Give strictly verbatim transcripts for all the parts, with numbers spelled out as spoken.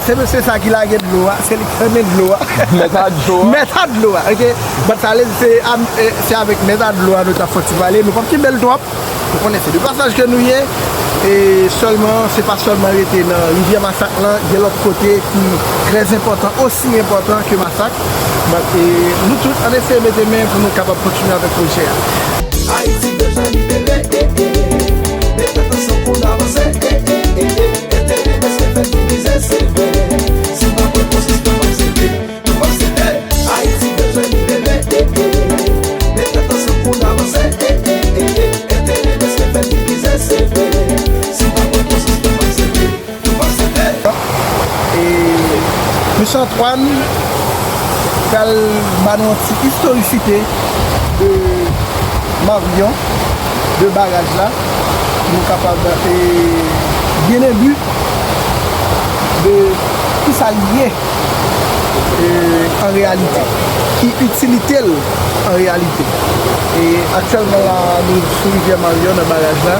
Se mesye sa ki lage dlo a, se li ki fèmen dlo a. Mèt a dlo a. Mèt a dlo a, ok. Bòt sa, se, se avèk mèt a dlo a nou t ap fè ti pale. Nou p ap kenbe l twòp. Ou konnen se de pasaj ke nou ye. E sèlman, se pa sèlman rete nan Rivyè Masak lan, gen lòt kote ki trè enpòtan, osi enpòtan ke Masak. Bon, e nou tout, ann eseye mete men pou nou kapab kontinye avèk pwojè a. Ayiti deja libere, eh, eh, eh. Met tèt ansanm pou n avanse, eh, eh, eh, eh. Enterè prèske fèt divize, se vre. Si n pa pran konsistans, n ap sete. Nou p ap sete. Ayiti bezwen libere, eh, eh, eh. Met tèt ansanm pou n avanse, eh, eh, eh, eh. Enterè prèske fèt divize, se vre. Si n pa pran konsistans, n ap sete. Nou p ap sete. E mesye Antoine pral ba nou yon ti istorisite de Maryon, de baraj la, pou nou kapab, e, byen enbi de kisa l ye, e, an reyalite, ki itilite l an reyalite. E aktyèlman la, nou sou rivyè Maryon nan baraj la.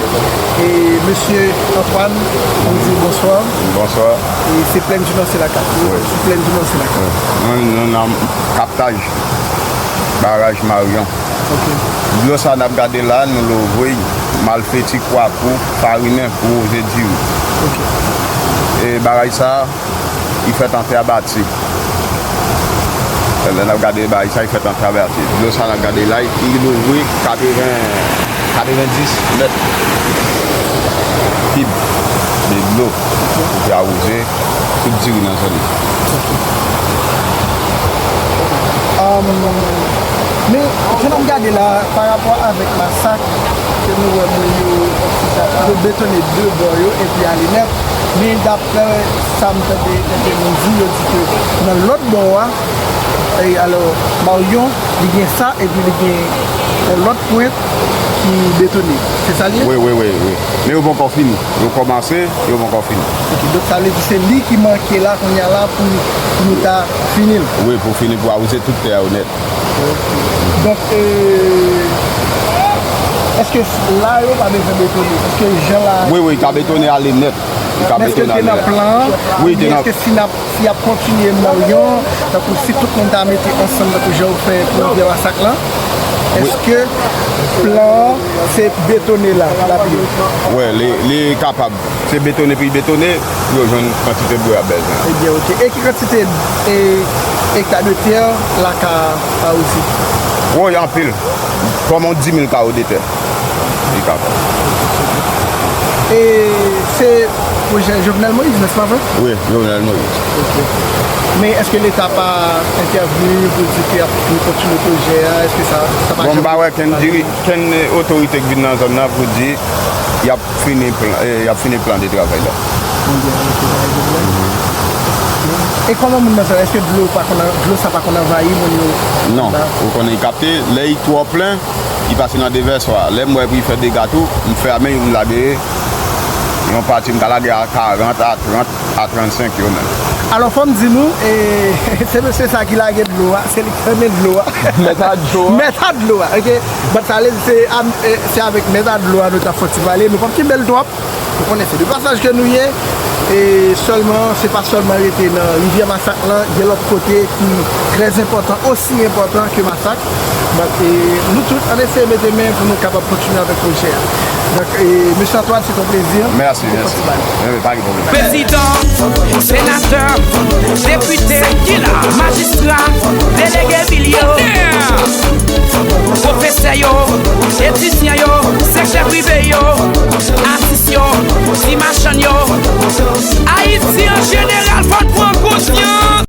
E mesye Antoine, nou di w bonswa. Bonswa. E se plèn Dinò se lakay. Wi. Se plèn Dinò se lakay. Wi. Nou, nou nan kaptaj baraj Maryon. Ok. Dlo sa n ap gade la, nou louvri l, malfeti, kwakou, farinen pou woze diri. Ok. E baraj sa, li fèt an tè bati. Lè n ap gade baraj sa, li fèt an tè bati. Dlo sa n ap gade la, li louvri katreven, katrevendis mèt kib de dlo pou te awoze tout diri nan zòn nan. Um, men, jan n ap gade la, pa rapò avèk Masak, ke nou wè moun yo, yo betone de bò yo, epi ale nèt, men dap- Frè, sa m tande enpe moun di, yo di ke nan lòt bò a, e, alò, Maryon, li gen sa, epi li gen yon lòt pwent ki betone. Se sa l ye? Wi, wi, wi, wi. Men yo poko fini. Yo kòmanse, yo poko fini. Ok, donk sa vle di se li ki manke la kounye a la pou, pou nou ta fini l. Wi, pou fini, pou awoze tout tè yo nèt. Donk, e, èske la yo pa bezwen betone? Èske jan la... Wi, wi, ka betone ale nèt. Li ka betone ale nèt. Èske te nan plan an? Wi, te nan. Èske si n ap, si y ap kontinye Maryon, tankou si tout moun ta mete ansanm tankou jan yo fè pou rivyè Masak lan, èske plan an se betone la, l ap ye? Wi, li, li kapab. Se betone pou l betone, pou yo jwenn kantite dlo y ap bezwen. Ebyen, ok. E ki kantite, e, ekta de tè la ka awoze? Wi, anpil. Kòman dis mil kawo de tè. Li kapab. E se pwojè Jovenel Moïse, nèspa vre? Wi, Jovenel Moïse. Ok. Men èske Leta pa entèvni pou di ke y ap kontinye pwojè a? Èske sa, sa pa janm... Bon, m pa wè kenn diri-, kenn otorite k vin nan zòn nan pou di y ap fini plan, e, y ap fini plan de travay la. Ebyen, ok, pa gen pwoblèm. E kòman moun nan sa, èske dlo pa konn, dlo sa pa konn anvayi moun yo? Non, ou konnen li kapte, lè li twò plen, li pase nan devèswa. Lè m wè pou li fè dega tou, m fèmen, m lage yon pati, m ka lage a karant, a trant, a trannsenk yo menm. Alò, fò m di nou, e, se mesye sa ki lage dlo a, se li k fèmen dlo a. Mèt a dlo a. Mèt a dlo a, ok. Bòt sa, se, e, se avèk mèt a dlo a nou t ap fè ti pale, nou p ap kenbe l twòp. Ou konnen se de pasaj ke nou ye, e sèlman, se pa sèlman rete nan rivyè Masak lan, gen lòt kote ki trè enpòtan, osi enpòtan ke Masak. Donk, e, nou tout, ann eseye mete men pou nou kapab kontinye avèk pwojè a. Donk, e, mesye Antoine, se yon plezi. Mèsi, mèsi. E, pa gen pwoblèm. Prezidan, senatè, depite, majistra, delege vil yo, pwofesè yo, etidyan yo, sektè prive yo, atis yo, ti machann